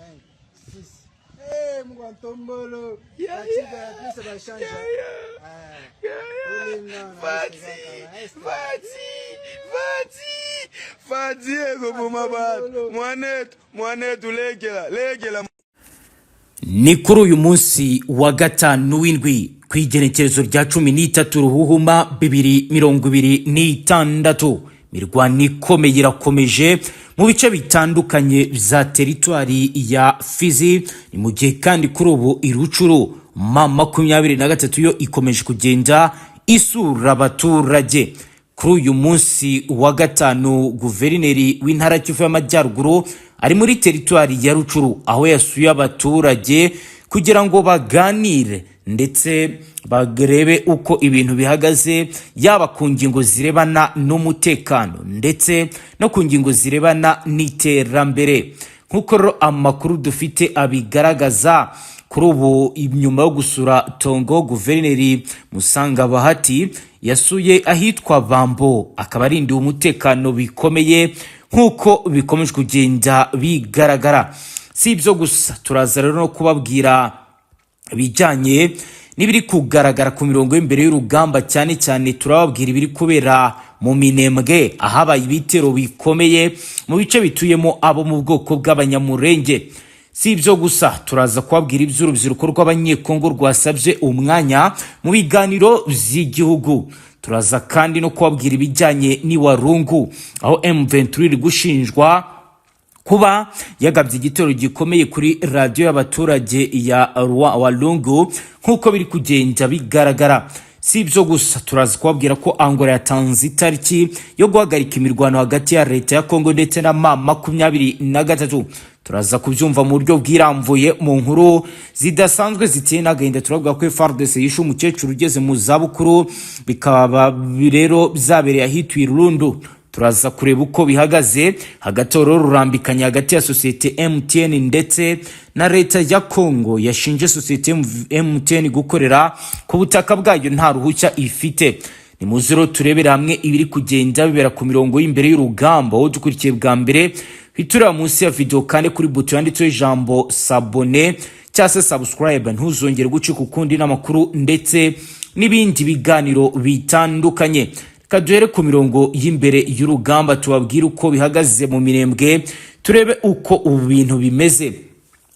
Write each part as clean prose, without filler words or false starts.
5, 6. Hey, Mungu ntombolo. Yeah. Plus ba change. Fati, Fati, Fati, Fati ekoboma bato, mwanetu, mwanetu, lekela, lekela. Ni kuri uyu munsi wa gatanu w'indwi, ku igenekerezo rya 13 Ruhuhuma 2026. Mirwano ikomeye irakomeje mu bice bitandukanye bya teritwari ya Fizi. Ni mu gihe kandi kuri ubu i Rucuru M23 yo ikomeje kugenda isura abaturage. Kuri uyu munsi wa gatanu, guverineri w'intara Kivu y'Amajyaruguru ari muri teritwari ya Rucuru, aho yasuye abaturage kugira ngo baganire ndetse barebe uko ibintu bihagaze, yaba ku ngingo zirebana n'umutekano ndetse no ku ngingo zirebana n'iterambere. Nk'uko rero amakuru dufite abigaragaza, kuri ubu nyuma yo gusura Tongo, guverineri Musanga Bahati yasuye ahitwa Bambo, akaba arindiwe umutekano bikomeye nk'uko bikomeje kugenda bigaragara. Si ibyo gusa, turaza rero no kubabwira ibijyanye n'ibiri kugaragara ku mirongo y'imbere y'urugamba. Cyane cyane turababwira ibiri kubera mu Minembwe, ahabaye ibitero bikomeye mu bice bituyemo abo mu bwoko bw'Abanyamurenge. Si ibyo gusa, turaza kubabwira iby'urubyiruko rw'Abanyekongo rwasabye umwanya mu biganiro by'igihugu. Turaza kandi no kubabwira ibijyanye n'iwarungu, aho M23 iri gushinjwa kuba yagabye igitero gikomeye kuri radiyo y'abaturage ya Walungu, nk'uko biri kugenda bigaragara. Si ibyo gusa, turaza kubabwira ko Angola yatanze itariki yo guhagarika imirwano hagati ya leta ya Kongo ndetse na M23. Turaza kubyumva mu buryo bwirambuye mu nkuru zidasanzwe ziteye n'agahinda. Turavuga ko FARDC yishe umukecuru ugeze mu zabukuru, bikaba rero byabereye ahitwa Irundu. Turaza kureba uko bihagaze. Hagati aho rero, rurambikanye hagati ya sosiyete MTN ndetse na leta ya Congo, yashinje sosiyete MTN gukorera ku butaka bwayo nta ruhushya ifite. Ni muze rero turebere hamwe ibiri kugenda bibera ku mirongo y'imbere y'urugamba. Wowe dukurikiye bwa mbere, hita ureba munsi ya video kandi kuri buto yanditseho ijambo "s'abonner" cyangwa se "subscribe", ntuzongere gucika ukundi n'amakuru ndetse n'ibindi biganiro bitandukanye. Reka duhere ku mirongo y'imbere y'urugamba, tubabwire uko bihagaze mu Mirembwe, turebe uko ubu bintu bimeze.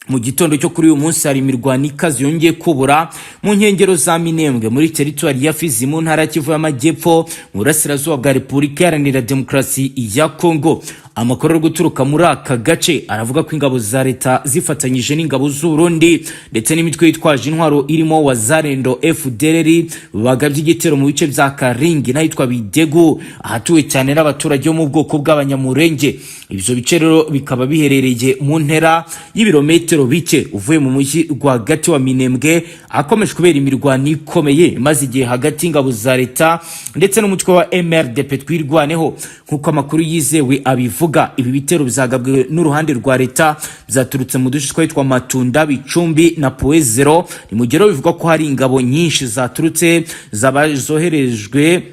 Mu gitondo cyo kuri uyu munsi hari imirwano ikaze yongeye kubura mu nkengero za Minembwe, muri teritwari ya Fizi, mu ntara ya Kivu y'Amajyepfo, mu burasirazuba bwa Repubulika Iharanira Demokarasi ya Kongo. Amakuru ari guturuka muri aka gace aravuga ko ingabo za leta zifatanyije n'ingabo z'Uburundi ndetse n'imitwe yitwaje intwaro irimo Wazalendo, FDLR, bagabye igitero mu bice bya Karingi n'ahitwa Bidegu, ahatuwe cyane n'abaturage bo mu bwoko bw'Abanyamurenge. Ibyo bice rero bikaba biherereye mu ntera y'ibirometero bike uvuye mu mujyi rwagati wa Minembwe, ahakomeje kubera imirwano ikomeye imaze igihe hagati y'ingabo za leta ndetse n'umutwe wa MRDP Twirwaneho. Nk'uko amakuru yizewe abivuga, ibi bitero byagabwe n'uruhande rwa leta byaturutse mu duce twitwa Matunda, Bicumbi na Poezero. Ni mu gihe rero bivugwa ko hari ingabo nyinshi zaturutse zaba zoherejwe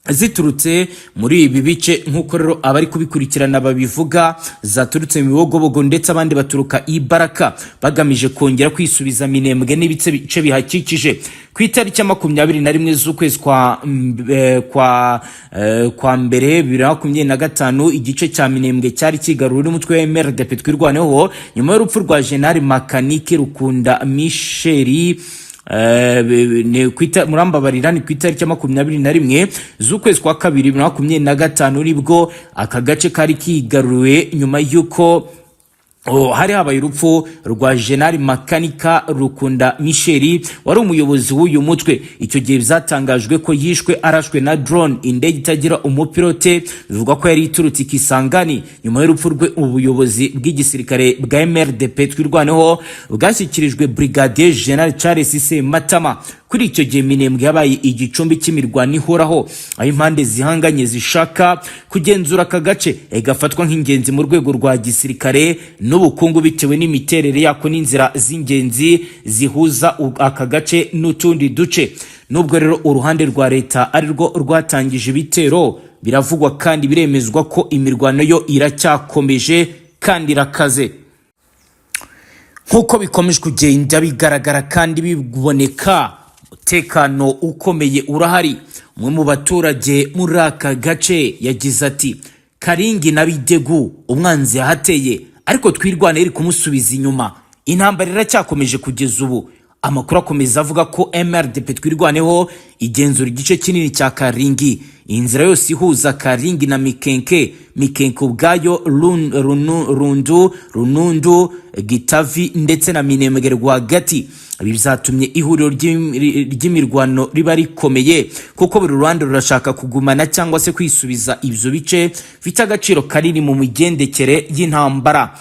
ziturutse muri ibi bice, nk'uko rero abari kubikurikirana babivuga, zaturutse mu Bibogobogo ndetse abandi baturuka i Baraka, bagamije kongera kwisubiza Minembwe n'ibice bice bihakikije. Ku itariki ya 21 z'ukwezi kwa mbere 2025, igice cya Minembwe cyari kigaruriwe n'umutwe wa MRDP Twirwaneho nyuma y'urupfu rwa Jenerali Makanike Rukunda Michel. Murambabarira, ni ku itariki ya 21 z'ukwezi kwa kabiri 2025 nibwo aka gace kari kigaruriwe, nyuma y'uko hari habaye urupfu rwa Jenerali Makanika Rukunda Michel wari umuyobozi w'uyu mutwe. Icyo gihe byatangajwe ko yishwe arashwe na drone, indege itagira umupilote, bivugwa ko yari iturutse i Kisangani. Nyuma y'urupfu rwe, ubuyobozi bw'igisirikare bwa MRDP Twirwaneho bwashyikirijwe Brigadier General Charles Sematama. Kuri icyo gihe Minembwe yabaye igicumbi cy'imirwano ihoraho, aho impande zihanganye zishaka kugenzura aka gace gafatwa nk'ingenzi mu rwego rwa gisirikare n'ubukungu, bitewe n'imiterere yako n'inzira z'ingenzi zihuza aka gace n'utundi duce. Nubwo rero uruhande rwa leta ari rwo rwatangije ibitero, biravugwa kandi biremezwa ko imirwano yo iracyakomeje kandi irakaze. Nk'uko bikomeje kugenda bigaragara kandi biboneka, umutekano ukomeye urahari. Umwe mu baturage muri aka gace yagize ati: "Karingi na Bidegu umwanzi yahateye, ariko Twirwaneho iri kumusubiza inyuma. Intambara iracyakomeje kugeza ubu." Amakuru akomeza avuga ko MRDP Twirwaneho igenzura igice kinini cya Karingi, inzira yose ihuza Karingi na Mikenke, Mikenke ubwayo, Rundu, Runundu, Gitavi ndetse na Minembwe rwagati. Ibi byatumye ihuriro ry'imirwano riba rikomeye, kuko buri ruhande rurashaka kugumana cyangwa se kwisubiza ibyo bice bifite agaciro kanini mu migendekere y'intambara.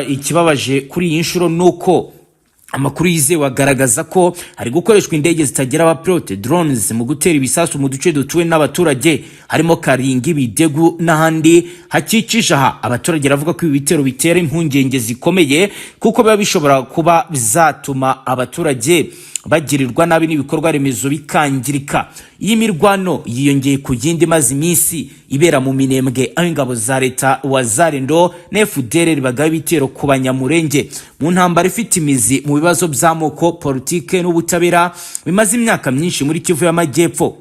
Ikibabaje kuri iyi nshuro ni uko amakuru yizewe agaragaza ko hari gukoreshwa indege zitagira abapilote, drones, mu gutera ibisasu mu duce dutuwe n'abaturage, harimo Karingi, Bidegu n'ahandi hakikije aha. Abaturage baravuga ko ibi bitero bitera impungenge zikomeye, kuko biba bishobora kuba bizatuma abaturage bagirirwa nabi n'ibikorwa remezo bikangirika. Iyi mirwano yiyongeye ku yindi imaze iminsi ibera mu Minembwe, aho ingabo za leta, Wazalendo na FDLR bagaba ibitero ku Banyamurenge mu ntambara ifite imizi mu bibazo by'amoko, politike n'ubutabera bimaze imyaka myinshi muri Kivu y'Amajyepfo.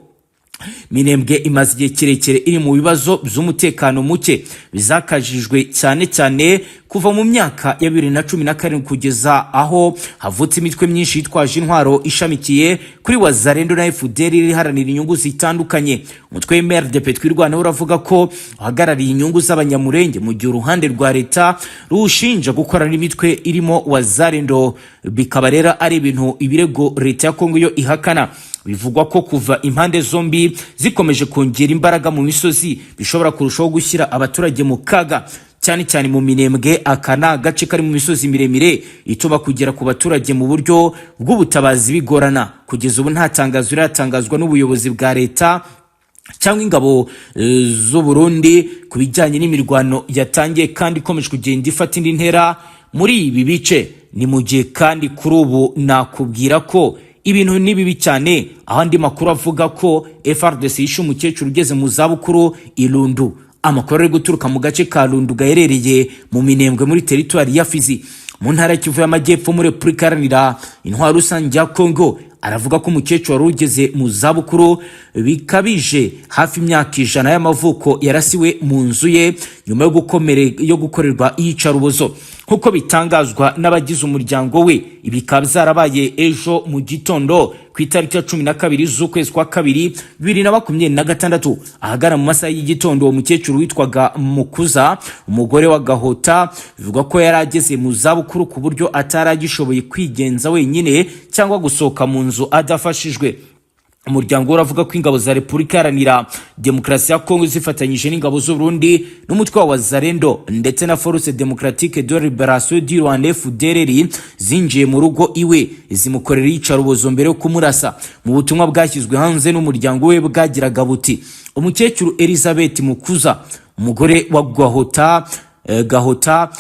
Minembwe imaze igihe kirekire iri mu bibazo by'umutekano muke bizakajijwe cyane cyane kuva mu myaka ya 2017, kugeza aho havutse imitwe myinshi yitwaje intwaro ishamikiye kuri Wazalendo na FDLR iharanira inyungu zitandukanye. Umutwe wa MRDP Twirwaneho uravuga ko uhagarariye inyungu z'Abanyamurenge, mu gihe uruhande rwa leta ruwushinja gukorana n'imitwe irimo Wazalendo, bikaba rero ari ibintu, ibirego leta ya Kongo yo ihakana. Bivugwa ko kuva impande zombi zikomeje kongera imbaraga mu misozi, bishobora kurushaho gushyira abaturage mu kaga, cyane cyane mu Minembwe. Aka ni agace kari mu misozi miremire ituma kugera ku baturage mu buryo bw'ubutabazi bigorana. Kugeza ubu nta tangazo riratangazwa n'ubuyobozi bwa leta cyangwa ingabo z'u Burundi ku bijyanye n'imirwano yatangiye kandi ikomeje kugenda ifata indi ntera muri ibi bice. Ni mu gihe kandi kuri ubu nakubwira ko ibintu ni bibi cyane, aho andi makuru avuga ko FARDC yishe umukecuru ugeze mu zabukuru i Lundu. Amakuru ari guturuka mu gace ka Lundu gaherereye mu Minembwe, muri teritwari ya Fizi, mu ntara ya Kivu y'Amajyepfo, muri Repubulika Iharanira Intwaro Rusange ya Kongo, aravuga ko umukecuru wari ugeze mu zabukuru bikabije, hafi imyaka 100 y'amavuko, yarasiwe mu nzu ye nyuma yo gukorerwa iyicarubozo, nk'uko bitangazwa n'abagize umuryango we. Ibi bikaba byarabaye ejo mu gitondo ku itariki ya 12 z'ukwezi kwa kabiri 2026, ahagana mu masaha y'igitondo. Uwo mukecuru witwaga Mukuza, umugore wa Gahota, bivugwa ko yari ageze mu zabukuru ku buryo atari agishoboye kwigenza wenyine cyangwa gusohoka mu nzu adafashijwe. Umuryango we uravuga ko ingabo za Repubulika Iharanira Demokarasi ya Kongo zifatanyije n'ingabo z'u Burundi n'umutwe wa Wazalendo ndetse na Force Démocratique de Libération du Rwanda, FDLR, zinjiye mu rugo iwe zimukorera iyicarubozo mbere yo kumurasa. Mu butumwa bwashyizwe hanze n'umuryango we bwagiraga buti: "Umukecuru Elizabeth Mukuza, umugore wa Gahota,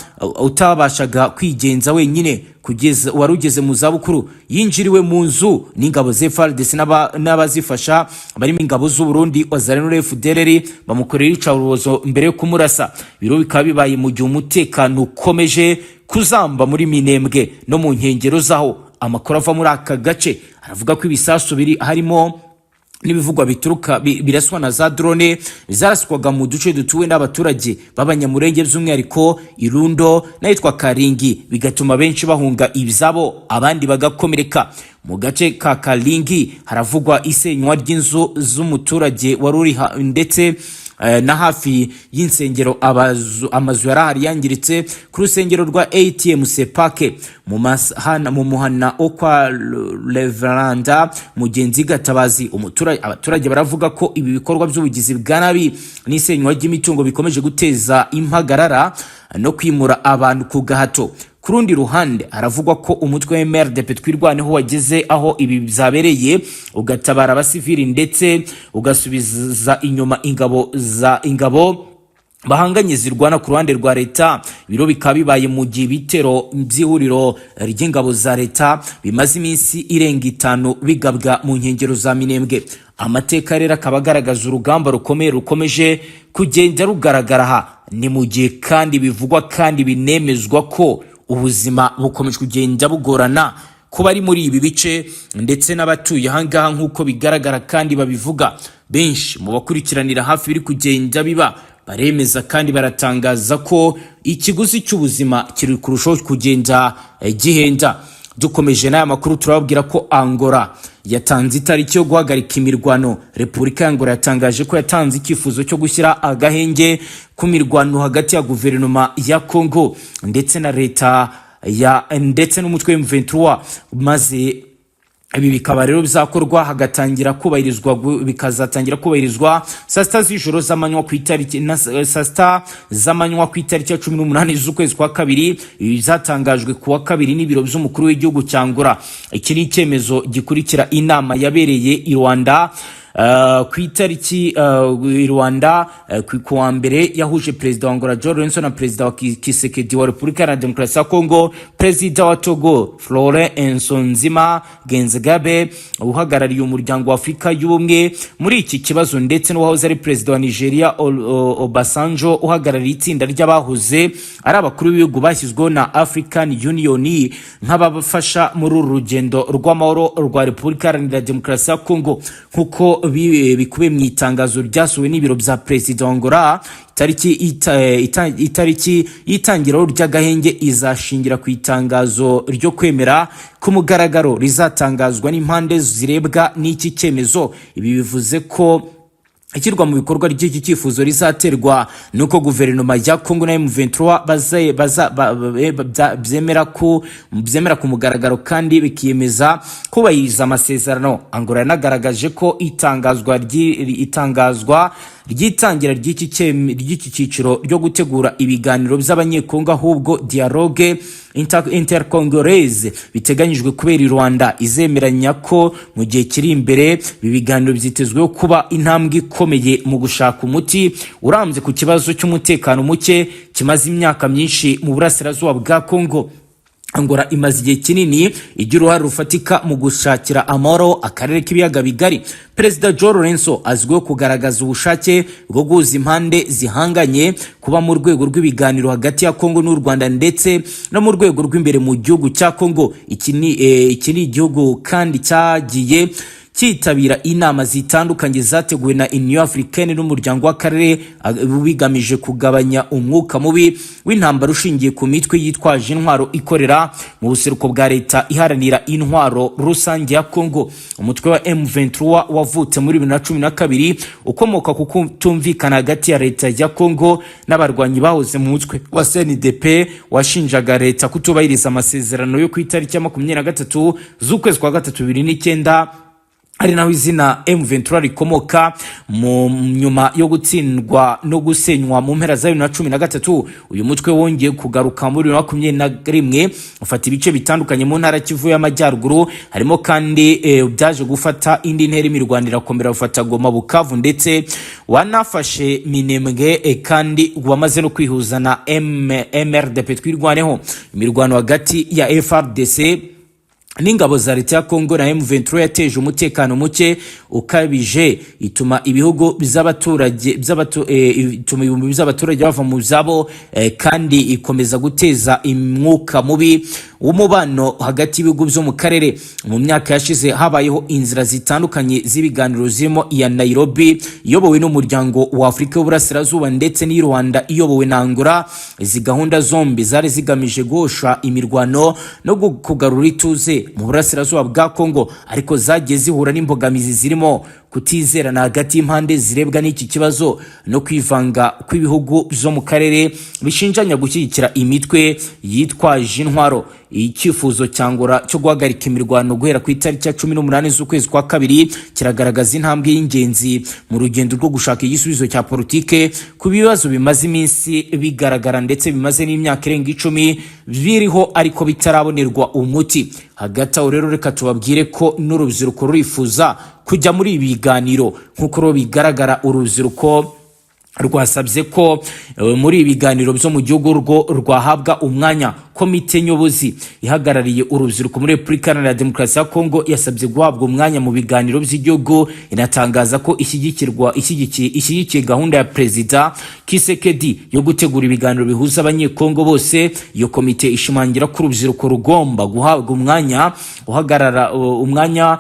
utabashaga kwigenza wenyine kugeza wari ugeze mu zabukuru, yinjiriwe mu nzu n'ingabo za FARDC n'abazifasha barimo ingabo z'u Burundi, Wazalendo, FDLR, bamukorera iyicarubozo mbere yo kumurasa." Biro bikaba bibaye mu gihe umutekano ukomeje kuzamba muri Minembwe no mu nkengero zaho. Amakuru ava muri aka gace aravuga ko ibisasu biri harimo n'ibivugwa bituruka biraswa na za drone zaraswaga mu duce dutuwe n'abaturage b'Abanyamurenge, by'umwihariko Irundo n'ahitwa Karingi, bigatuma benshi bahunga ibyabo, abandi bagakomereka. Mu gace ka Karingi haravugwa isenywa ry'inzu z'umuturage wari uri ndetse na hafi y'insengero, amazu yari ahari yangiritse. Ku rusengero rwa ATM Sepake mu muhana wo kwa Reveranda Mugenzi Gatabazi, abaturage baravuga ko ibi bikorwa by'ubugizi bwa nabi n'isenywa ry'imitungo bikomeje guteza impagarara no kwimura abantu ku gahato. Ku rundi ruhande, haravugwa ko umutwe wa MRDP Twirwaneho wageze aho ibi byabereye, ugatabara abasivili ndetse ugasubiza inyuma ingabo bahanganye zirwana ku ruhande rwa leta. Ibiro bikaba bibaye mu gihe ibitero by'ihuriro ry'ingabo za leta bimaze iminsi irenga 5 bigabwa mu nkengero za Minembwe. Amateka rero akaba agaragaza urugamba rukomeye rukomeje kugenda rugaragara aha. Ni mu gihe kandi bivugwa kandi binemezwa ko Ubuzima bukomeje kugenda bugorana kuba ari muri ibi bice ndetse n'abatuye ahangaha, nk'uko bigaragara kandi babivuga. Benshi mu bakurikiranira hafi biri kugenda biba baremeza kandi baratangaza ko ikiguzi cy'ubuzima kiri kurushaho kugenda gihenda. Dukomeje n'aya makuru, turababwira ko Angola yatanze itariki yo guhagarika imirwano. Repubulika ya Angola yatangaje ko yatanze icyifuzo cyo gushyira agahenge ku mirwano hagati ya guverinoma ya Congo ndetse na leta ya ndetse n'umutwe M23, maze ibi bikaba rero bizakorwa hagatangira kubahirizwa bikazatangira kubahirizwa saa 6 z'ijoro z'amanywa ku itariki na saa 6 z'amanywa ku itariki ya 18 z'ukwezi kwa kabiri. Ibi bizatangajwe ku wa kabiri n'ibiro by'umukuru w'igihugu cya Angola. Iki ni icyemezo gikurikira inama yabereye i Luanda ku itariki i Luanda ku wa mbere, yahuje perezida wa Angola João Lourenço na perezida wa Tshisekedi wa Repubulika Iharanira Demokarasi ya Kongo, perezida wa Togo Faure Essozimna Gnassingbé uhagarariye Umuryango wa Afurika y'Ubumwe muri iki kibazo, ndetse n'uwahoze ari perezida wa Nigeria Obasanjo uhagarariye itsinda ry'abahoze ari abakuru b'ibihugu bashyizweho na African Union nk'abafasha muri uru rugendo rw'amahoro rwa Repubulika Iharanira Demokarasi ya Kongo. Nk'uko bikubiye mu itangazo ryasohowe n'ibiro bya perezida wa Angola, itariki y'itangiriro ry'agahenge izashingira ku itangazo ryo kwemera ku mugaragaro rizatangazwa n'impande zirebwa n'iki cyemezo. Ibi bivuze ko ishyirwa mu bikorwa ry'iki cyifuzo rizaterwa nuko guverinoma ya Congo na M23 byemera ku mugaragaro kandi bikiyemeza kubahiriza amasezerano. Angola yanagaragaje ko itangazwa ry'itangira ry'iki cyiciro ryo gutegura ibiganiro by'Abanyekongo, ahubwo dialogue intercongolaise, biteganyijwe kubera i Luanda, izemeranya ko mu gihe kiri imbere. Ibi biganiro byitezweho kuba intambwe ikomeye mu gushaka umuti urambye ku kibazo cy'umutekano muke kimaze imyaka myinshi mu burasirazuba bwa Congo. Angola imaze igihe kinini igira uruhare rufatika mu gushakira amahoro akarere k'Ibiyaga Bigari. Perezida João Lourenço azwiho kugaragaza ubushake bwo guhuza impande zihanganye, kuba mu rwego rw'ibiganiro hagati ya Congo n'u Rwanda ndetse no mu rwego rw'imbere mu gihugu cya Congo. Iki ni igihugu kandi cyagiye cyitabira inama zitandukanye zateguwe na Union Africaine n'umuryango w'akarere, bigamije kugabanya umwuka mubi w'intambara ushingiye ku mitwe yitwaje intwaro ikorera mu buseruko bwa Leta Iharanira Intwaro Rusange ya Congo. Umutwe wa M23 wavutse muri 2012, ukomoka ku kutumvikana hagati ya leta ya Congo n'abarwanyi bahoze mu mutwe wa CNDP washinjaga leta kutubahiriza amasezerano yo ku itariki ya 23 z'ukwezi kwa gatatu 2009, ari naho izina M23 rikomoka. Mu nyuma yo gutsindwa no gusenywa mu mpera za 2013, uyu mutwe wongeye kugaruka muri 2021, ufata ibice bitandukanye mu ntara Kivu y'Amajyaruguru, harimo kandi byaje gufata indi ntera, imirwano irakomera, bafata Goma, Bukavu, ndetse wanafashe Minembwe, kandi wamaze no kwihuza na MRDP Twirwaneho. Imirwano hagati ya FARDC n'ingabo za leta ya Congo na M23 yateje umutekano muke ukabije, ituma ibihugu by'abaturage ituma ibihumbi by'abaturage bava mu byabo, kandi ikomeza guteza imwuka mubi w'umubano hagati y'ibihugu byo mu karere. Mu myaka yashize habayeho inzira zitandukanye z'ibiganiro, zirimo iya Nairobi iyobowe n'Umuryango wa Afurika y'Uburasirazuba ndetse n'iyi Luanda iyobowe na Angola. Izi gahunda zombi zari zigamije guhosha imirwano no kugarura ituze mu burasirazuba bwa Congo, ariko zagiye zihura n'imbogamizi zirimo kutizerana hagati y'impande zirebwa n'iki kibazo no kwivanga kw'ibihugu byo mu karere bishinjanya gushyigikira imitwe yitwaje intwaro. Icyifuzo cya Angola cyo guhagarika imirwano guhera ku itariki ya 18 z'ukwezi kwa kabiri kiragaragaza intambwe y'ingenzi mu rugendo rwo gushaka igisubizo cya politike ku bibazo bimaze iminsi bigaragara ndetse bimaze n'imyaka irenga 10 biriho ariko bitarabonerwa umuti. Hagati aho rero, reka tubabwire ko n'urubyiruko rurifuza kujya muri ibi biganiro. Nk'uko rero bigaragara, urubyiruko rwasabye ko muri ibi biganiro byo mu gihugu rwo rwahabwa umwanya. Komite nyobozi ihagarariye urubyiruko muri Repubulika Iharanira Demokarasi ya Kongo yasabye guhabwa umwanya mu biganiro by'igihugu, inatangaza ko ishyigikirwa ishyigikiye ishyigikiye gahunda ya Perezida Tshisekedi yo gutegura ibiganiro bihuza Abanyekongo bose. Iyo komite ishimangira ko urubyiruko rugomba guhabwa umwanya uhagarara, umwanya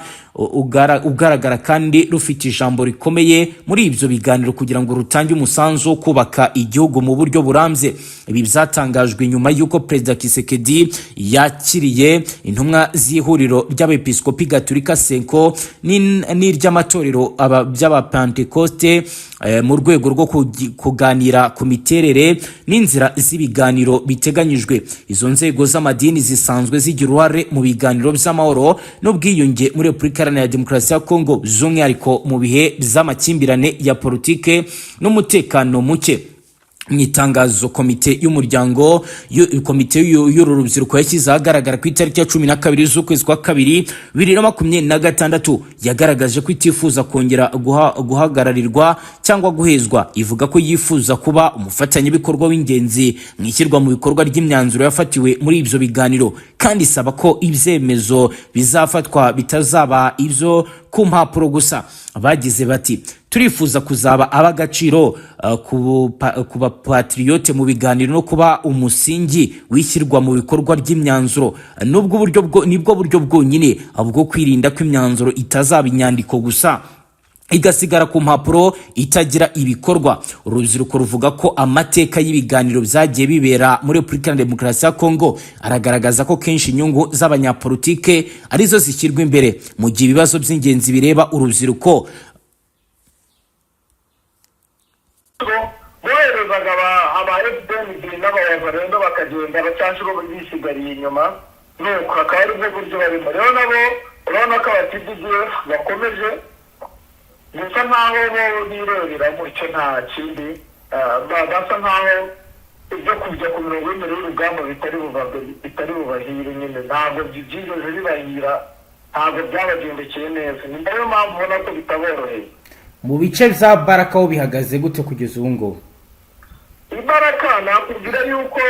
ugaragara kandi rufite ijambo rikomeye muri ibyo biganiro kugira ngo rutange umusanzu wo kubaka igihugu mu buryo burambye. Ibi byatangajwe nyuma y'uko Perezida Tshisekedi yakiriye intumwa z'ihuriro ry'Abepiskopi Gaturika CENCO n'iry'amatorero by'Abapantekoste mu rwego rwo kuganira ku miterere n'inzira z'ibiganiro biteganyijwe. Izo nzego z'amadini zisanzwe zigira uruhare mu biganiro by'amahoro n'ubwiyunge muri Repubulika Iharanira Demokarasi ya Kongo, by'umwihariko mu bihe by'amakimbirane ya politike n'umutekano muke. Mu itangazo komite y'umuryango komite y'uru rubyiruko yashyize ahagaragara ku itariki ya 12 z'ukwezi kwa kabiri 2026, yagaragaje ko itifuza kongera guhagararirwa cyangwa guhezwa. Ivuga ko yifuza kuba umufatanyabikorwa w'ingenzi mu ishyirwa mu bikorwa ry'imyanzuro yafatiwe muri ibyo biganiro, kandi isaba ko ibyemezo bizafatwa bitazaba ibyo ku mpapuro gusa. Bagize bati: "Turifuza kuzaba ab'agaciro ku bapatriyote mu biganiro no kuba umusingi w'ishyirwa mu bikorwa ry'imyanzuro. Nubwo uburyo nibwo buryo bwonyine bwo kwirinda ko imyanzuro itazaba inyandiko gusa, igasigara ku mpapuro itagira ibikorwa." Urubyiruko ruvuga ko amateka y'ibiganiro byagiye bibera muri Repubulika ya Demokarasi ya Kongo aragaragaza ko kenshi inyungu z'abanyapolitike arizo zishyirwa imbere, mu gihe ibibazo by'ingenzi bireba urubyiruko Boherezaga aba FDNB n'abayavarendo bakagenda, abacanshuro bisigariye inyuma. Nuko akaba aribwo buryo barimo. Rero nabo urabona ko aba TDF bakomeje gusa nkaho bo birebera gutyo, nta kindi. Basa nkaho ibyo kujya ku mirongo y'imbere y'urugamba bitari bubahire nyine. Ntabwo byigeze bibahira, ntabwo byabagendekeye neza. Ni nayo mpamvu ubona ko bitaboroheye. Mu bice bya Baraka ho bihagaze gute kugeza ubu ngubu? Imbaraga nakubwira yuko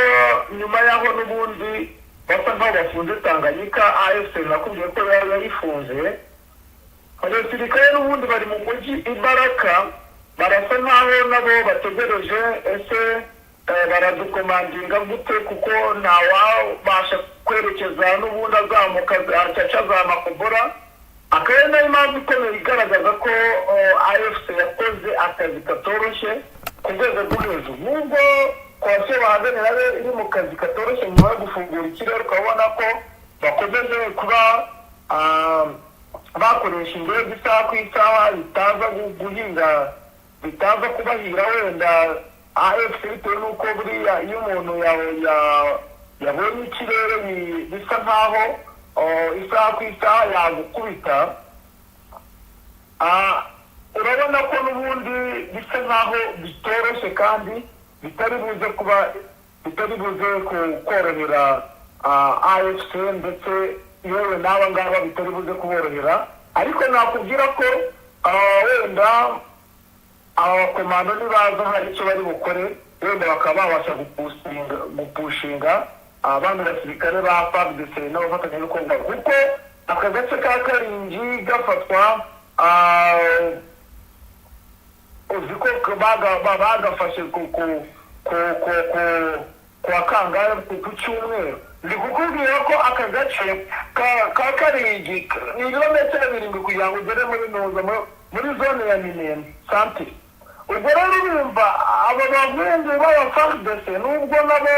nyuma y'aho n'ubundi basa nkaho bafunze Tanganyika, AFC nakubwiye ko yari yayifunze, abasirikare n'ubundi bari mu mujyi Ibaraka, barasa nkaho nabo bategereje: ese baradukomandinga gute? Kuko ntawabasha kwerekeza n'ubundi azamuka acaca za Makobora. Akaba ari nayo mpamvu ikomeye igaragaza ko AFC yakoze akazi katoroshye ku rwego rwo hejuru, nubwo coalition bahaganira iri mu kazi katoroshye nyuma yo gufungura ikirere. Ukabona ko bakomeje kuba bakoresha indege isaha ku isaha, bitaza guhinga, bitaza kubahira wenda AFC, bitewe n'uko buriya iyo umuntu yabonye ikirere bisa nkaho isaha ku isaha yagukubita. Urabona ko n'ubundi bisa nkaho bitoroshye kandi bitari buze korohera AFC, ndetse yewe n'aba ngaba bitari buze kuborohera. Ariko nakubwira ko wenda aba bakomando nibaza hari icyo bari bukore, wenda bakaba babasha gupushinga abandi basirikare ba FARDC n'abafatanyabikorwa, kuko aka gace ka Karingi gafatwa, uzi ko bagafashe ku wa kangahe? Ku cyumweru. Ndi kukubwira ko aka gace ka Karingi ni ibirometero 7 kugira ngo ugere muri nuza muri zone ya Minembwe santire. Ubwo rero urumva aba bahungu b'aba FARDC, nubwo nabo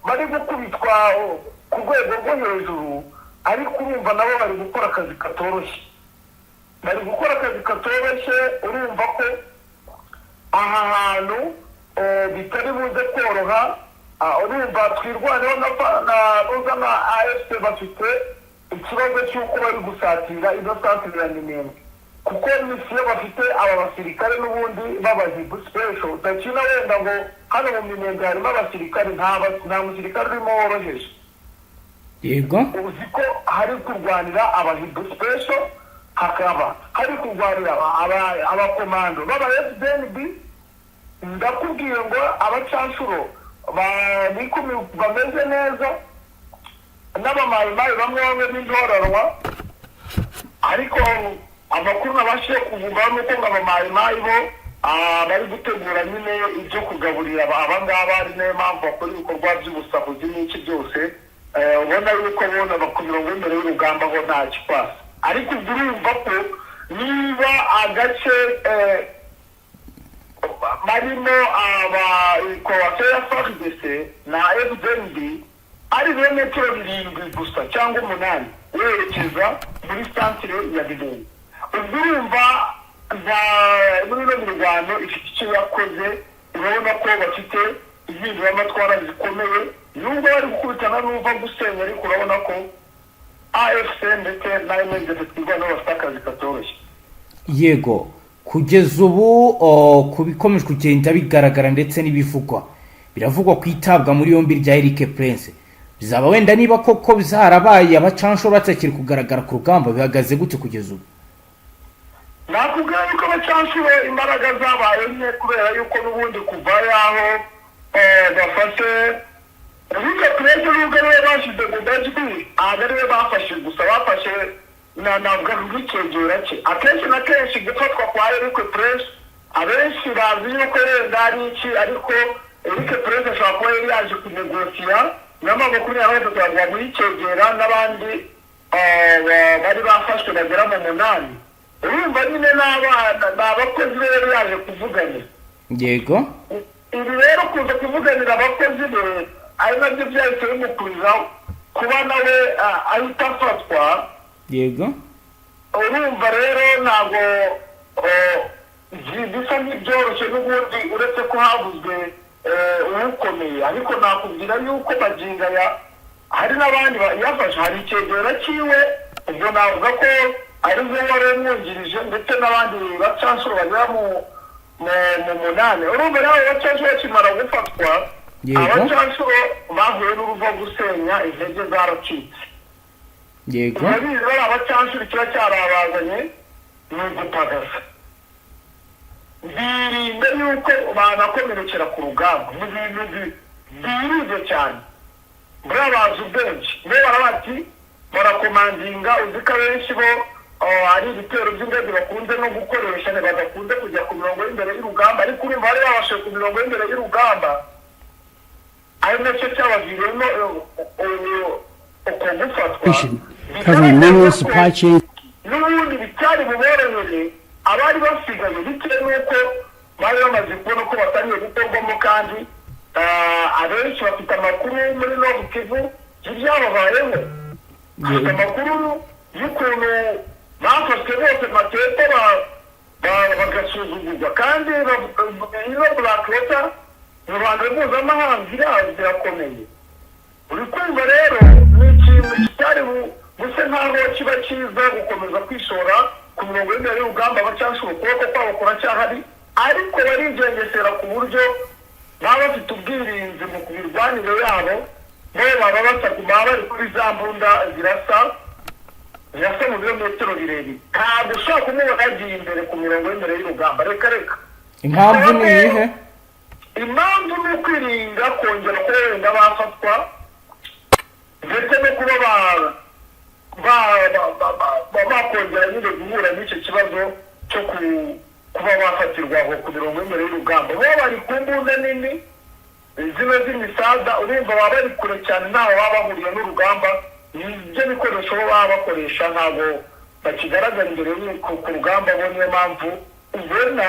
bari gukubitwa ku rwego rwo hejuru, ariko urumva nabo bari gukora akazi katoroshye, bari gukora akazi katoroshye. Urumva ko aha hantu bitari buze koroha. Urumva Twirwaneho na uza na AFC bafite ikibazo cy'uko bari gusatira ino santire ya Minembwe, kuko mission bafite aba basirikare n'ubundi b'abahibu special udakina wenda ngo hano mu Minembwe harimo abasirikare, nta musirikare urimo woroheje. Uzi ko hari kurwanira abahibu special, hakaba hari kurwanira abakomando b'aba FDNB. Ndakubwiye ngo abacanshuro bameze neza. N'abamayimayi bamwe bamwe b'intoranwa, ariko amakuru nabashije kuvuga ni uko ngo abamayimayi bo bari gutegura nyine ibyo kugaburira aba ngaba, ari nayo mpamvu bakora ibikorwa by'ubusahuzi n'iki byose. Ubona yuko bona ku mirongo y'imbere y'urugamba ho nta kikwasa, ariko ubwo urumva ko niba agace barimo aba coalition ya FARDC na FDNB ari ibirometero 7 gusa cyangwa 8 werekeza muri santire ya Birunga, ubwo urumva nta muri ino mirwano ifite icyo yakoze. Urabona ko bafite impinduramatwara zikomeye, nubwo bari gukubitana n'uva gusenya, ariko urabona ko AFC ndetse na M23 twirwaneho bafite akazi katoroshye. Yego, kugeza ubu ku bikomeje kugenda bigaragara ndetse n'ibivugwa, biravugwa ku itabwa muri yombi rya Eric Prince. Bizaba wenda niba koko bizarabaye, abacanshuro batakiri kugaragara ku rugamba, bihagaze gute kugeza ubu? Nakubwira yuko abacanshuro imbaraga zabaye nke, kubera yuko n'ubundi kuva yaho bafashe Eric Prince, nubwo ariwe bashyize mu majwi, ntabwo ariwe bafashe gusa, bafashe na navuga nk'icyegera cye. Akenshi na kenshi gufatwa kwa Eric Prince, abenshi bazi yuko wenda ari iki, ariko Eric Prince ashobora kuba yari yaje kunegosiya na M23 ngo bamuhe icyegera n'abandi bari bafashwe bagera mu munani. Urumva nyine n'abana ni abakozi be yari yaje kuvuganira. Ibi rero kuza kuvuganira abakozi be, ari nabyo byahise bimukurira kuba nawe ahita afatwa. Urumva rero ntabwo bisa nk'ibyoroshye n'ubundi, uretse ko havuzwe uwukomeye, ariko nakubwira yuko magingo aya hari n'abandi yafashe. Hari icyegera cyiwe, ubwo navuga ko ari we wari umwungirije, ndetse n'abandi bacanshuro bagera mu munani. Urumva nawe abacanshuro bakimara gufatwa, abacanshuro bahuye n'uruva gusenya, intege zaracitse. Urabizi, bari abacanshuro kiba cyarabazanye ni ugupagasa, birinda yuko banakomerekera ku rugamba mu bintu birinze cyane. Buriya bazi ubwenge, bo barabati barakomandinga. Uzi ko abenshi bo ari ibitero by'indege bakunze no gukoresha, badakunze kujya ku mirongo y'imbere y'urugamba, ariko urumva bari babashe ku mirongo y'imbere y'urugamba, ari nacyo cyabaviriyemo uko gufatwa. Covering mineral supply chain N'ubundi bitari buborohere abari basigaye, bitewe n'uko bari bamaze kubona ko batangiye gukorwamo, kandi abenshi bafite amakuru muri Nord Kivu y'ibyababayeho, bafite amakuru y'ukuntu bafashwe bose matete bagasuzugurwa, kandi ino Blackwater mu ruhando mpuzamahanga irazwi, irakomeye. Uri kumva rero ni ikintu kitari buse nkaho kiba cyiza gukomeza kwishora ku mirongo y'imbere y'urugamba. Abacanshuro ukuboko kwabo kuracyahari, ariko barigengesera ku buryo baba bafite ubwirinzi mu mirwanire yabo. Bo baba baba bari kuri za mbunda zirasa mu birometero birebire. Ntabwo ushobora kumubona yagiye imbere ku mirongo y'imbere y'urugamba, reka reka. Impamvu ni iyihe? Impamvu ni ukwirinda kongera kuba wenda bafatwa, ndetse no kuba bakongera nyine guhura n'icyo kibazo cyo kuba bafatirwa aho ku mirongo y'imbere y'urugamba. Bo bari ku mbunda nini zino z'imisada, urumva baba bari kure cyane, ntaho baba bahuriye n'urugamba. Nibyo bikoresho bo baba bakoresha, ntabwo bakigaragara imbere ku rugamba bo. Niyo mpamvu ubona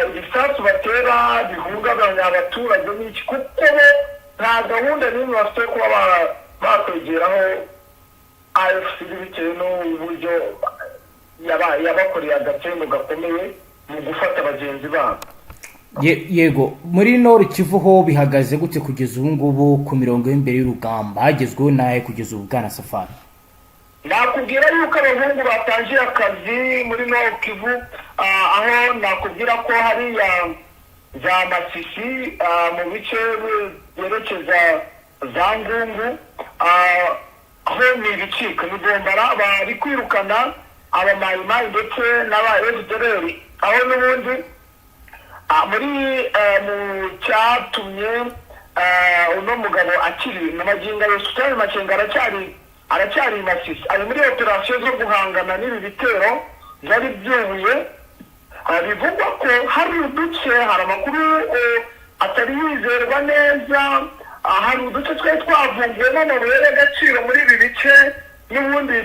ibisasu batera bihungabanya abaturage n'iki, kuko bo nta gahunda n'imwe bafite yo kuba bakwegeraho AFC, bitewe n'uburyo yabakoreye agatembo gakomeye mu gufata bagenzi babo. Yego, muri Nord Kivu ho bihagaze gute kugeza ubu ngubu ku mirongo y'imbere y'urugamba? Hagezweho nahe kugeza ubu, bwana Safari? Nakubwira yuko abahungu batangiye akazi muri Nord Kivu, aho nakubwira ko hariya za Masisi, mu bice byerekeza za Ngungu, aho ni ibicika, ni bombara, bari kwirukana abamayimayi ndetse n'aba FDLR, aho n'ubundi muri mu cyatumye Uno mugabo akiri na magingo ayo, Sultani Makenga aracyari i Masisi, ari muri operasiyo zo guhangana n'ibi bitero byari byubuye. Bivugwa ko hari uduce, hari amakuru atari yizerwa neza, hari uduce twari twavumbuwemo amabuye y'agaciro muri ibi bice n'ubundi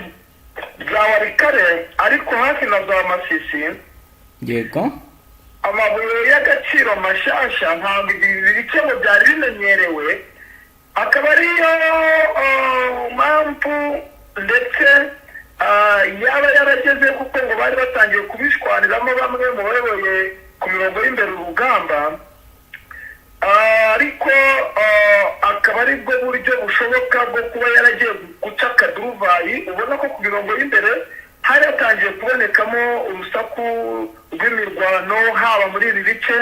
bya Walikale, ariko hafi na za Masisi. Amabuye y'agaciro mashasha ntabwo ibi bice ngo byari bimenyerewe, akaba ariyo mpamvu ndetse yaba yarageze, kuko ngo bari batangiye kubishwaniramo bamwe mu bayoboye ku mirongo y'imbere urugamba. Ariko akaba ari bwo buryo bushoboka bwo kuba yaragiye guca akaduruvayi. Ubona ko ku mirongo y'imbere hari hatangiye kubonekamo urusaku rw'imirwano, haba muri ibi bice,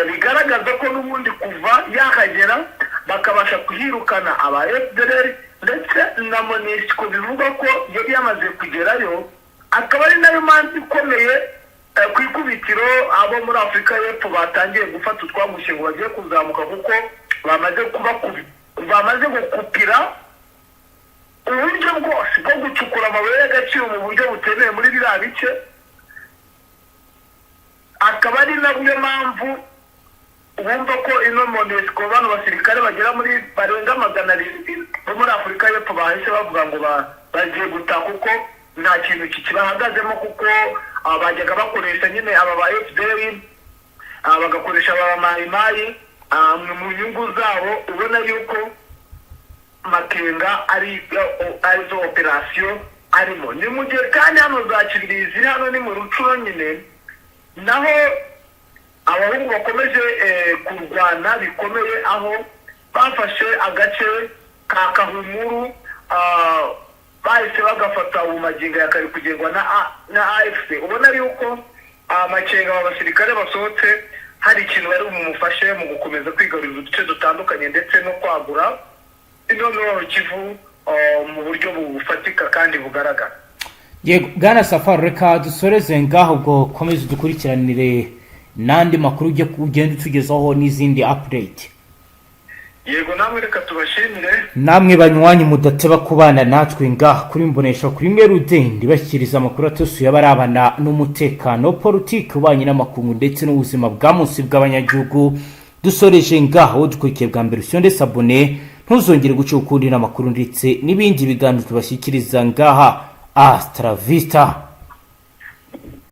bigaragaza ko n'ubundi kuva yahagera bakabasha kuhirukana aba FDLR ndetse na MONUSCO, bivugwa ko yari yamaze kugerayo, akaba ari nayo mpamvu ikomeye ku ikubitiro abo muri Afurika y'Epfo batangiye gufata utwamushye ngo bagiye kuzamuka, kuko bamaze gukupira uburyo bwose bwo gucukura amabuye y'agaciro mu buryo butemewe muri biriya bice. Akaba ari nabyo mpamvu bumva ko ino MONUSCO, bano basirikare bagera muri barenga 700 bo muri Afurika y'Epfo, bahise bavuga ngo bagiye gutaha kuko nta kintu kikibahagazemo, kuko bajyaga bakoresha nyine aba ba FDLR, bagakoresha aba Mayimayi mu nyungu zabo. Ubona yuko Makenga ari arizo operasiyo arimo. Ni mu gihe kandi hano za Kibirizi, hano ni mu Rutshuru nyine, naho abahungu bakomeje kurwana bikomeye, aho bafashe agace ka Kahumuru, bahise bagafata. Ubu magingo ya kari kugerwa na AFC. Ubona yuko Makenga, aba basirikare basohotse, hari ikintu bari bumufashe mu gukomeza kwigarurira uduce dutandukanye ndetse no kwagura ino Kivu mu buryo bufatika kandi bugaragara. Yego, bwana Safari, reka dusoreze ngaho. Ubwo komeza udukurikiranire n'andi makuru ujye ugenda utugezaho n'izindi update. Yego, namwe reka tubashimire. Namwe banywanyi mudateba kubana natwe ngaha kuri Mbonesha kuri imwe rudende, bashyikiriza amakuru atosuye abarabana n'umutekano, politiki, ububanyi n'amakungu ndetse n'ubuzima bwa munsi bw'abanyagihugu. Dusoreje ngaho. Dukurikiye bwa mbere, usonde s'abonner, ntuzongere guca ukundi n'amakuru ndetse n'ibindi biganiro tubashyikiriza ngaha. Hasta la vista.